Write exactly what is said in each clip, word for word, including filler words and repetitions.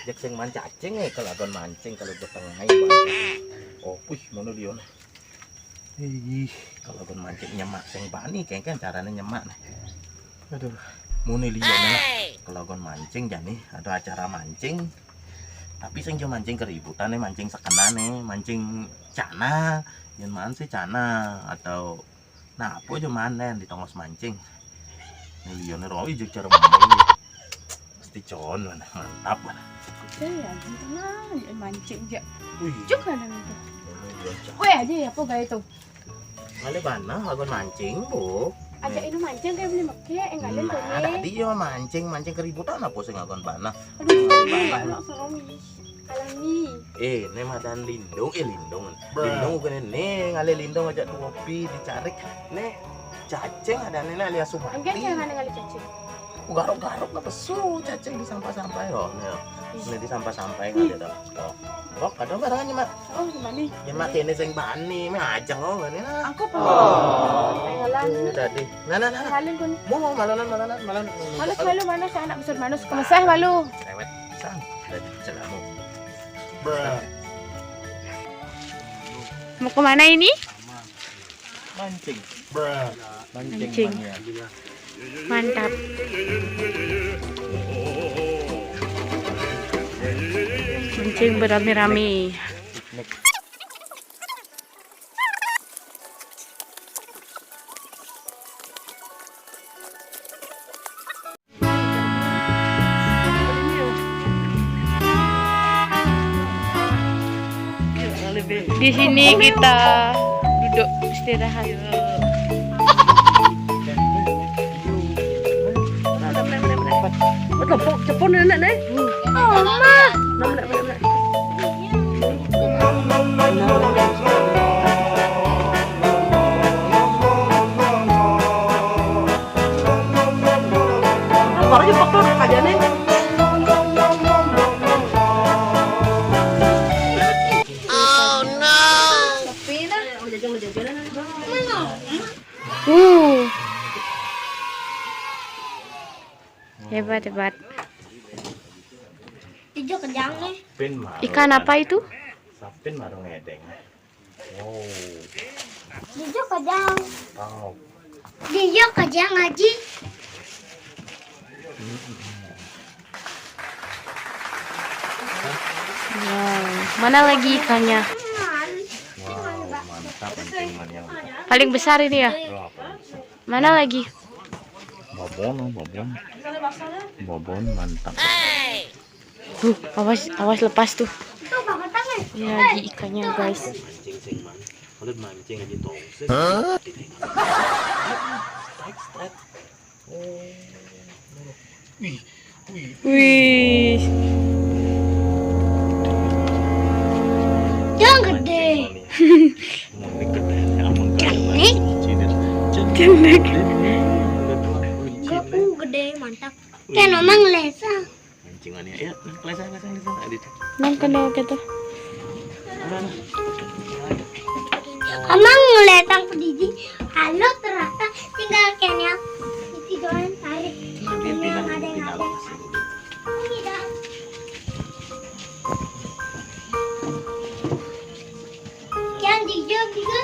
Jek sing mancing, eh, kalau agon mancing, kalau gue tengah. Oh, wih, mono lion. Ih, kalau agon mancing nyemak sing bani, kengken carane nyemak nih. Aduh, mono lion lah. Kalau agon mancing jani, ada acara mancing. Tapi sing jo mancing keributan nih, mancing sekenane, mancing cana, yen man sih cana atau nah, apa aja manen di tongos mancing. Ini liane roi jek cara mancing. Mesti con mana, mantap mana. Saya ya, tenang, ya, mancing aja. Wih, Juk ada nih tuh. Ini dia cak. Weh aja ya, apa gaya tuh? Ngale bana, agon mancing, Bu. Aja ini mancing kayak beli meke, eh, ngale tuh. Nah, tadi ya mancing, mancing keributan apa sih ngagon bana? Aduh, anak serem. Alami. Eh, ne madan lindung, eh, lindung. Lindung bukan ne, ngale lindung aja tuh kopi dicarik. Ne cacing ada ne alias Sumati. Enggak, jangan ngale cacing. Garuk-garuk lah pesu cacing di sampah-sampah yo. Ne, ne di sampah-sampah ngale dah. Oh. Oh, kadang barangan nyemak. Oh, gimana? Nyemak ini sing bani, me ajeng oh ngene nah. Aku apa? Oh. Tadi. Nah, nah, nah. Ngalin pun. Mau, mau, malanan, malanan, malanan. Malus, malu, mana si anak besar manus. Kemesah malu. Lewat. Sang, dari celamu. Mau kemana ini? Mancing. Mancing. Mancing. Mania. Mantap. Mancing berame-rame. Piknik. Di sini kita duduk istirahat. Cepon nenek nih. Oh, ma. Apa aja faktor aja nih. Uh. Hebat, hebat. Ijo kejang nih. Ikan apa itu? Sapin marung edeng. Wow. Ijo kejang. Wow. Ijo kejang, Haji. Wow. Mana lagi ikannya? Wow, mantap, mancing yang paling besar ini ya. Mana lagi? Babon, babon. Babon mantap. Tuh, awas, awas lepas tuh. Ya, di ikannya, guys. Mancing sing man. Kalau mancing aja tongseng. Hah? Strike, strike. Oh. Wih, wih. Wih. Yang gede. Gede. Gede. Gede, mantap. Kayak nomang lesa. Mancingannya ya, nah, kelesa, kelesa, kelesa. Adit. Nang kena kita. Amang ngeliatang pedidi, halo ternyata tinggal kene isi doang tarik. Ini yang ada yang ada. Ini dah. Yang jujur juga.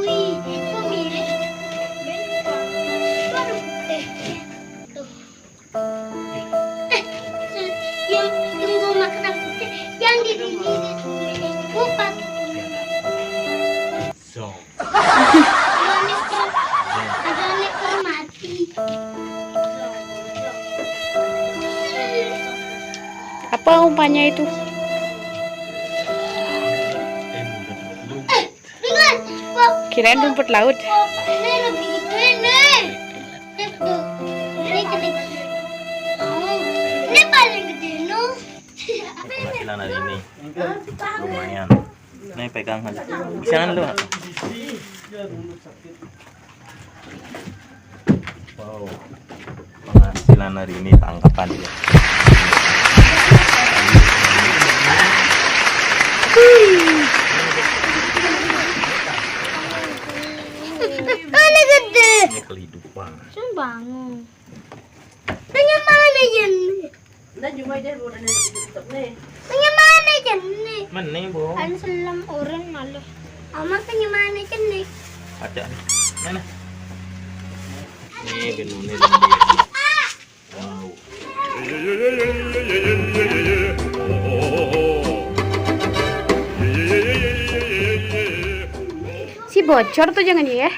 Wih, kok mirip? Waduh, eh, tuh. Eh, yang, yang gua makan aku, yang di sini, bukan. Zong. Ada nih, Kak. Ada nih, Kak, mati. Apa umpannya itu? Eh, dengar. Kok, kirain rumput laut. Kok ini lebih gede nih. Lihat tuh. Ini gede. Oh, ini paling gede, no. Penghasilan hari ini lumayan. Nih, pegang aja. Bisa kan lu? Wow. Penghasilan hari ini tangkapan ya. Mana gede? Bangun. Penyemane jene. Ndak cuma dia udah nih, tetep nih. Penyemane jene. Mending, Bu. Kan selem orang malah. Ama penyemane jene. Kaca nih. Mana? Nih, benone dia. Wow. Si bocor tuh jangan ya.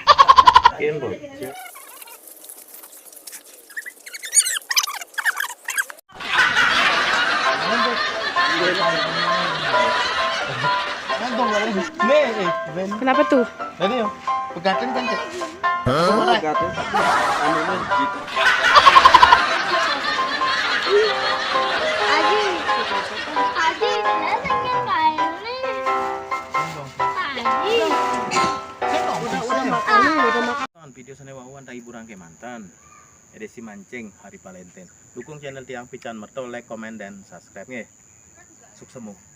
Makin bocor. Nih, eh, Ben. Kenapa tuh? Tadi ya, pegaten kan, Cek? Hah? Pegaten. Anu, gitu. Aji. Aji, kenapa kayak ini? Aji. Udah, udah makan, udah makan. Video sana wawan tak hiburan ke mantan. Edisi mancing hari Valentine. Dukung channel tiang pican merto, like, komen, dan subscribe nggih. Suksemu.